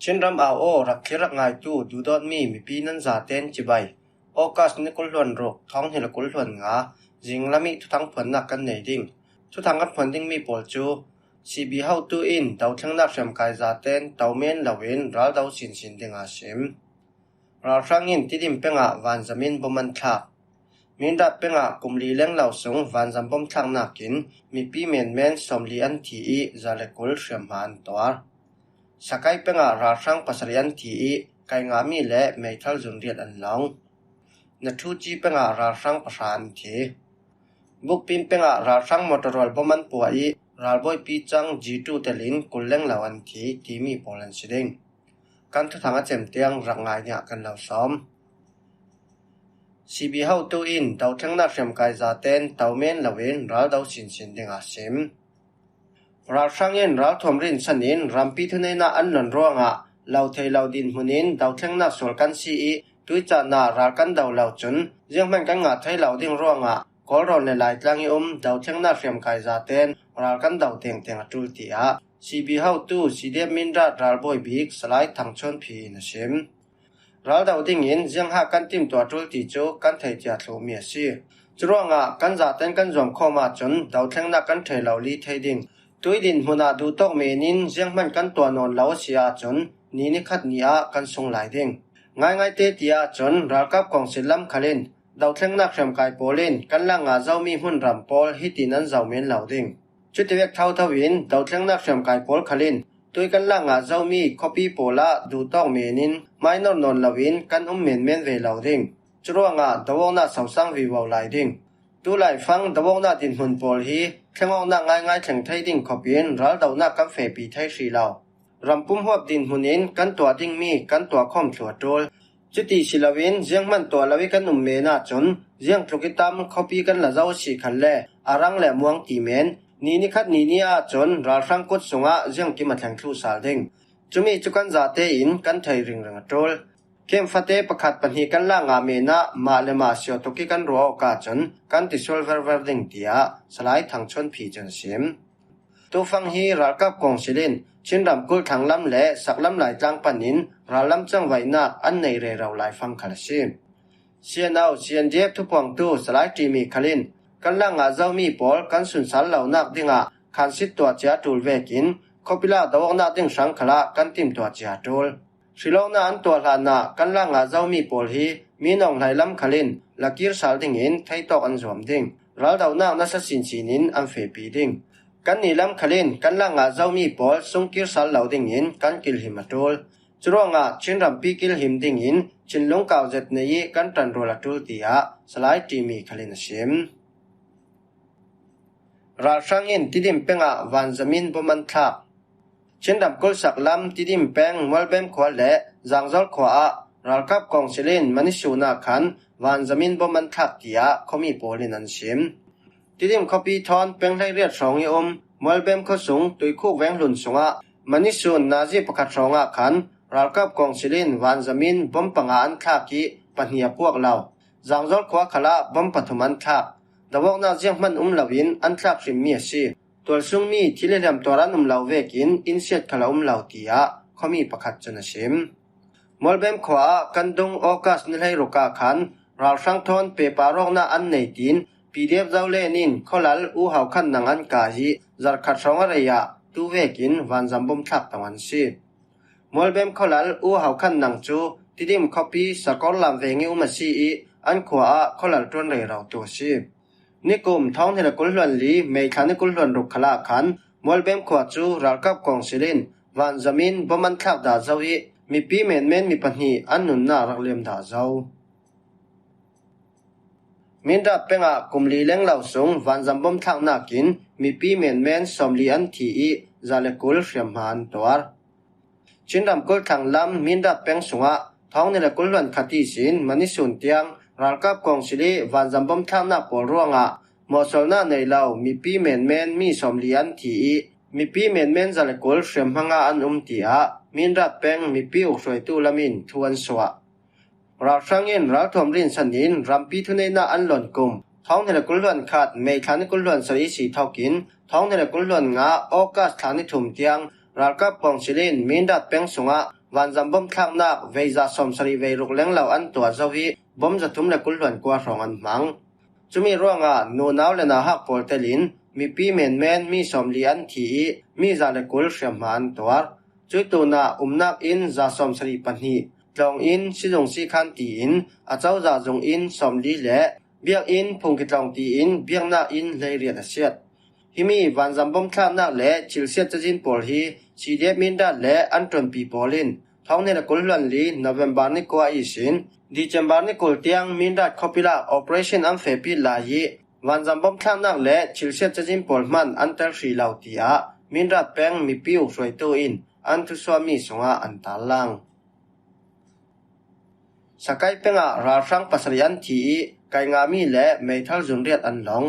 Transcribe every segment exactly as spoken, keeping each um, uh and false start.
Chinram au aw rak thlir rak ngaitu duhdawtmi mipi nan zaten cibai. August ni kul hluan ruk, thawng hnih le kul hluan nga, zinglam ih thuthang phuannak kan nei ding. Thuthang kan phuan dingmi pawl cu C B hotu in dothlengnak hriamkai zaten to men loin raldo sinsin ding a sim. Ralhrang in Tidim pengah vanzamin bom an thlak. Mindat pengah kum li leng lo sung vanzam bom thlaknak in mipi menmen sawmli an thi ih za le kul hriamhma an tuar. Sakai pengah ralhrang pasarih an thi ih kaingahmi le meithal zunriat an long. Nathuci pengah ralhrang pahra an thi. Bukpin pengah ralhrang motorrual bom an puah ih ralbawipi cang G two telin kul leng lo an thi timi pawl an si ding. Kan thuthang a cem tiang rak ngai nih ah kan lo sawm. C B hotu in dothlengnak hriamkai zaten to men loin raldo sinsin ding a sim. Ralhrang in ralthuam rinsan in rampi thuneihnak an lon ruangah lo thei lo dinhmun in dothlengnak sual kan si ih tuicaan ah ral kan do lo cun zianghman kan ngah thei lo ding ruangah Kawlrawn le Laitlang ih um dothlengnak hriamkai zaten ral kan do tengteng a ṭul, tiah C B hotu C D F Mindat ralbawi bik Salai Thang Chawn Phi in a sim. Raldo dingin ziangha kan timtuah ṭul ti cu kan thei cia thlumi a si. Curuangah kan zaten kan zuam khawm ahcun dothlengnak kan ṭheh lo li thei ding. Tui dinhmun ah duhtawk men in zianghman kan tuah nawn lo a si ahcun ni nikhat ni ah kan sung lai ding. Ngaingaite ti ahcun ralkap kawngsil lam khal in dothlengnak hriamkai pawl in kan lak ngah zomi hmunram pawl hitin an zoh men lo ding. Cutivek thotho in dothlengnak hriamkai pawl khal in tui kan lak ngah zomi khuapi pawl ah duhtawk men in minor nawn loin kan um menmen ve lo ding. Curuangah doawknak sosang vivo lai ding. Tulaifang doawknak dinhmun pawl hi thlengawknak ngaingai thleng thei ding khawpin raldonak kan fehpi thei hrih lo. Rampum huap dinhmun in kan tuah dingmi kan tuah khawm thlu a ṭul. Cuti si loin zianghman tuah lo ih kan um men ahcun ziangtluk ih tam khuapi kan la zo a si khalle a rang le a muang ti men. Ni nikhat ni ni ahcun ralhrang kut sungah ziangkim a thleng thluh sal ding. Cumi cu kan zate in kan thei ringring a ṭul. Kemfate pakhat pahnih kan lak ngah men ah mah le mah siotuk ih kan ruah awk ahcun kan tisual verver ding, tiah Salai Thang Chawn Phi cun a sim. Tufang hi ralkap kawngsil in Chin ramkulh thlanglam le saklam Laitlang panin rallam cangvaihnak an nei rero laifang khal a si. C N O, C N D F thupuangtu Salai Ṭimi khal in kan lak ngah zomi pawl kan sunsal lonak dingah khansit tuah cia ṭul vekin khuapi lak doawknak ding hrang khalah kan timtuah cia ṭul. Hrilawknak an tuah hlanah kan lak ngah zomi pawl hi minung hlailam khal in lakir sal dingin theitawk an zuam ding. Raldonak nasa sinsin in an fehpi ding. Kan nilam khal in kan lak ngah zomi pawl sungkir sal lo dingin kan kilhim a ṭul. Curuangah Chin rampi kilhim dingin thinlung kau zet nei ih kan ṭanrual a ṭul, tiah Salai Ṭimi khal in a sim. Ralhrang in Tidim pengah vanzamin bom an thlak. Chin ramkulh saklam Tidim peng Mualbem khua le Zangzawl khua ah ralkap kawngsil in manisun ah khan vanzamin bom an thlak, tiah khuami pawl in an sim. Tidim khuapi thawn peng hleiriat hrawng ih um Mualbem khuasung Tuikhuk venghlun sungah manisun nazi pakhat hrawngah khan ralkap kawngsil in vanzamin bom panga an thlak ih pahnih a puak lo. Zangzawl khua khalah bom pathum an thlak. Doawknak zianghman um loin an thlak hrimmi a si. Tualsungmi thil i hliam tuar an um lo vekin innsiat khal a um lo, tiah khuami pakhat cun a sim. Mualbem khua ah kan dung August ni hleiruk ah khan ralhrang thawn pepa rawknak an nei tiin P D F Zolen in khualal U Hau Khan Nang an kai ih zarhkhat hrawng a rei ah tu vekin vanzam bom thlak tong an si. Mualbem khualal U Hau Khan Nang cu Tidim khuapi Sakawrlam veng ih um a si ih an khua ah khualal ṭuan rero tu a si. Nikum thawng hnih le kul hluan li May thla ni kul hluan ruk khalah khan Mualbem khua cu ralkap kawngsil in vanzamin bom an thlak dah zo ih mipi menmen mi pahnih an nunnak rak liam dah zo. Mindat pengah kum li leng lo sung vanzam bom thlaknak in mipi menmen sawmli an thi ih za le kul hriamhma an tuar. Chin ramkulh thlanglam Mindat peng sungah thawng hnih le kul hluan khat ihsin manisun tiang ralkap kawngsil ih vanzam bom thlaknak pawl ruangah mawhsawlnak nei lo mipi menmen mi sawmli an thi ih mipi menmen za le kul hriamhma nga an um, tiah Mindat peng mipi ukhruaitu lam in thu an suah. Ralhrang in ralthuam rinsan in rampi thuneihnak an lon kum thawng hnih le kul hluan khat May thla ni kul hluan sarih ihsi thokin thawng hnih le kul hluan nga August thla ni thum tiang ralkap kawngsil in Mindat peng sungah Vanzam bom thlaknak vei za sawmsarih vei ruk lenglo an tuah zo ih bom zathum le kul hluan kua hrawng an hmang. Cumi ruangah nunau le nauhak pawl telin mipi menmen mi sawmli an thi ih mi za le kul hriamhma an tuar. Cuih tunah umnak inn za sawmsarih pahnih, tlawng inn, sizung sikhan tiin a cozah zung inn sawmli le biakinn phungkitlawng tiin biaknak inn hleiriat a siat. Himi vanzam bom thlaknak le thilsiat cazin pawl hi C D F Mindat le an ṭuanpi pawl in thawng hnih le kul hluan li November ni kua ihsin December ni kul tiang Mindat khawpilak operation an fehpih lai ih vanzam bom thlaknak le thilsiat cazin pawl hman an tel hrih lo, tiah Mindat peng mipi ukhruaitu in an thusuahmi sungah an tarlang. Sakai pengah ralhrang pasarih an thi ih kaingahmi le meithal zunriat an long.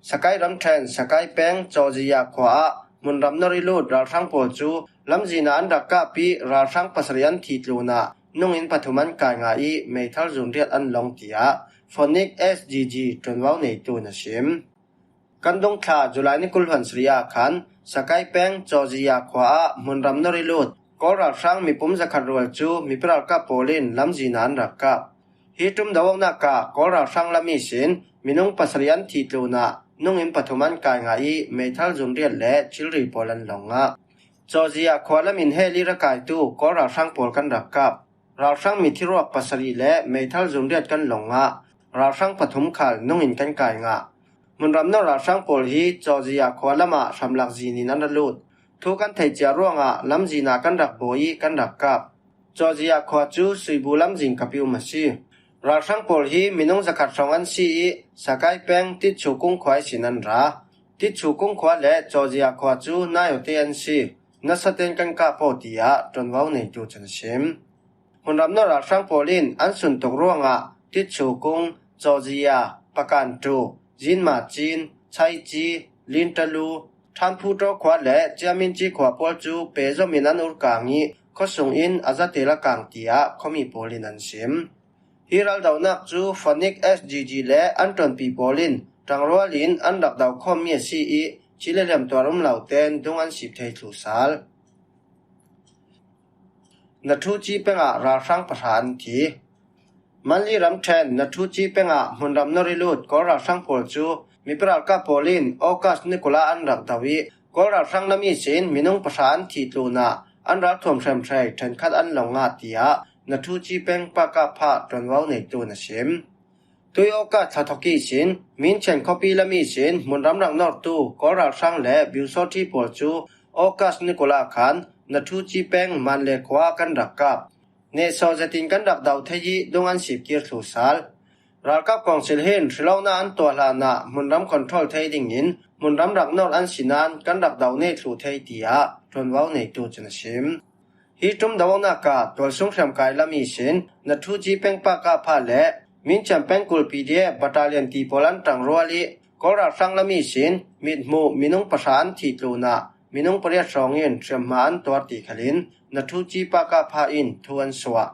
Sakai ramṭhen Sakai peng Cawzia khua ah hmunram nawr ih lut ralhrang pawl cu lamzin ah an rak kap ih ralhrang pasarih an thi tlunah nungin pathum an kai ngah ih meithal zunriat an long, tiah Phoenix S G G ṭuanvo neitu in a sim. Kan dungthla July ni kul hluan sarih ah khan Sakai peng Cawzia khua ah hmunram nawr ih lut Kawl ralhrang mipum zakhat rual cu mipi ralkap pawl in lamzin ah an rak kap. Hi ṭum do awknak ah Kawl ralhrang lam ihsin minung pasarih an thi tlunah nungin pathum an kai ngah ih meithal zunriat le thilri pawl an long ngah. Cawzia khua lam in hel ih ra kaitu Kawl ralhrang pawl kan rak kap. Ralhrang mithiruak pasarih le meithal zunriat kan long ngah. Ralhrang pathum khal nungin kan kai ngah. Hmunram nawr ralhrang pawl hi Cawzia khua lamah hramlak zin in an ra lut. Thu kan theih ciah ruangah lamzin ah kan rak bawi ih kan rak kap. Cawzia khua cu Suibu lamzin kap ih um a si. Ralhrang pawl hi minung zakhat hrawng an si ih Sakai peng Titchu kung khua ihsin an ra. Titchu kung khua le Cawzia khua cu naiote an si. Nasa tein kan kap aw, tiah ṭuanvo neitu cun a sim. Hmunram nawr ralhrang pawl in an suntuk ruangah Titchu kung, Cawzia, Pakantu, Zinmacin, Chaici, Lintalu, Ṭhanphuṭaw khua le Ciaminci khua pawl cu pezom in an urkang ih khuasung in a zatel a kang, tiah khuami pawl in an sim. Hi raldohnak cu Phoenix S G G le an ṭuanpi pawl in ṭangrual in an rak do khawmmi a si ih thil le liam tuar um lo tein dung an sip thei thlu sal. Nathuci pengah ralhrang pahra an thi. Manli ramṭhen Nathuci pengah hmunram nawr ih lut Kawl ralhrang pawl cu mipi ralkap pawl in August ni kul ah an rak do ih Kawl ralhrang lam ihsin minung pahra an thi tlunah an ralthuam hriamhrei ṭhenkhat an long ngah, tiah Nathuci peng Pakapha ṭuanvo neitu in a sim. Tui August thla thawk ihsin Minchian khuapi lam ihsin hmunram rak nawrtu Kawl ralhrang le biusawṭhi pawl cu August ni kul ah khan Nathuci peng Manle khua ah kan rak kap. Nehsawh zetin kan rak do thei ih dung an sip kir thlu sal. Ralkap kawngsil hin hrilawknak an tuah hlanah hmunram control thei dingin hmunram rak nawr an si nain kan rak do ne thluh thei, tiah ṭuanvo neitu cun a sim. Hi ṭum do awknak ah tualsung hriamkai lam ihsin Nathuci peng Pakapha le Minchian pengkul P D F battalion ti pawl an ṭangrual ih Kawl ralhrang lam ihsin mithmuh minung pahra an thi tlunah minung pariat hrawng in hriamhma an tuar ti khalin Nathuci Pakapha in thu an suah.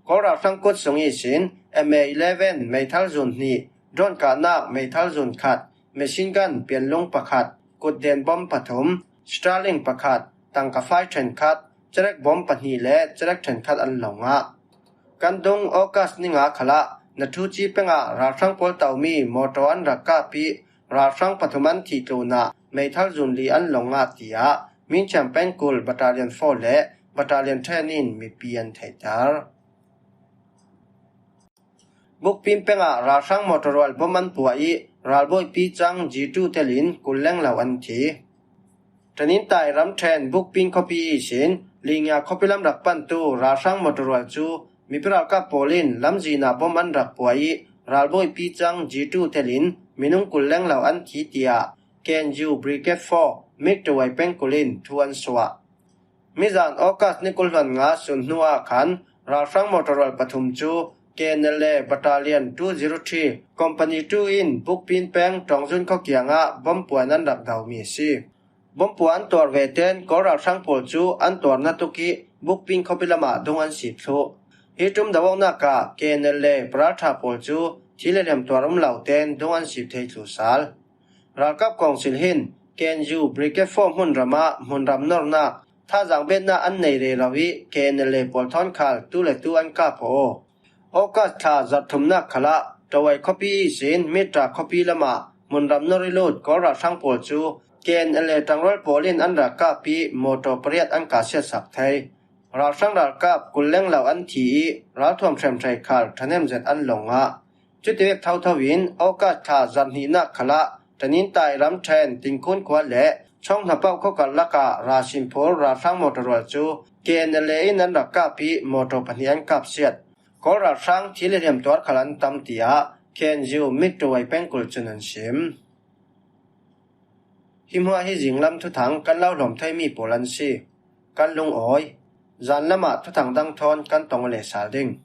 Kawl ralhrang kut sung ihsin M A eleven meithal zun hnih, drone kahnak meithal zun khat, machine gun pianlung pakhat, kutden bom pathum, Starlink pakhat, tangka fai ṭhenkhat, cerek bom pahnih le cerek ṭhenkhat an long ngah. Kan dung August ni nga khalah Nathuci pengah ralhrang pawl tomi mawtaw an rak kap ih ralhrang pathum an thi tlunah meithal zun li an long ngah, tiah Minchian pengkul Battalion four le Battalion ten in mipi an theihter. Bukpin pengah ralhrang mawtaw rual bom an puah ih ralbawipi cang G two telin kul lenglo an thi. Ṭanintai ramṭhen Bukpin khuapi ihsin Lingia khuapi lam rak pantu ralhrang mawtaw rual cu mipi ralkap pawl in lamzin ah bom an rak puah ih ralbawipi cang G two telin minung kul lenglo an thi, tiah K N U Brigade four Miktuwai pengkul in thu an suah. Mizan August ni kul hluan nga sun hnu ah khan ralhrang mawtaw rual pathum cu K N L A Battalion two zero three Company two in Bukpin peng Ṭawngzun khua kiangah bom puan an rak domi a si. Bom puan an tuar ve tein Kawl ralhrang pawl cu an tuar na tuk ih Bukpin khuapi lamah dung an sip thluh. Hi ṭum do awknak ah K N L A Paralṭha pawl cu thil le liam tuar um lo tein dung an sip thei thlu sal. Ralkap kawngsil hin K N U Brigade four hmunram ah hmunram nornak Thazang betna an nei rero i K N L A pawl thawn khal tu le tu an kap aw. August thla zarh thumna khalah Tawai khuapi ihsin Mitra khuapi lamah hmunram nawr i lut Kawl ralhrang pawl cu K N L A ṭangrual pawl in an rak kap i motor pariat an kah siatsak thei. Ralhrang ralkap kul lenglo an thi i ralthuam hremhrei khal ṭhahnem zet an lawng ngah. Cutivek thotho in August thla zarh hnihnak khalah Tanintai ramṭhen Tingkhun khua le Chawng hna paoh khawkar lakah Rasinphur ralhrang motor rual cu K N L A in an rak kap i motor pahnih an kap siat. Kawl ralhrang thil i hliam tuar khal an tam, tiah K N U Mitra Tawai pengkul cun an sim. Hi hmuah hi zinglam thuthang kan lo hlawm theimi pawl an si. Kan lungawi. Zan lamah thuthang dang thawn kan tong le sal ding.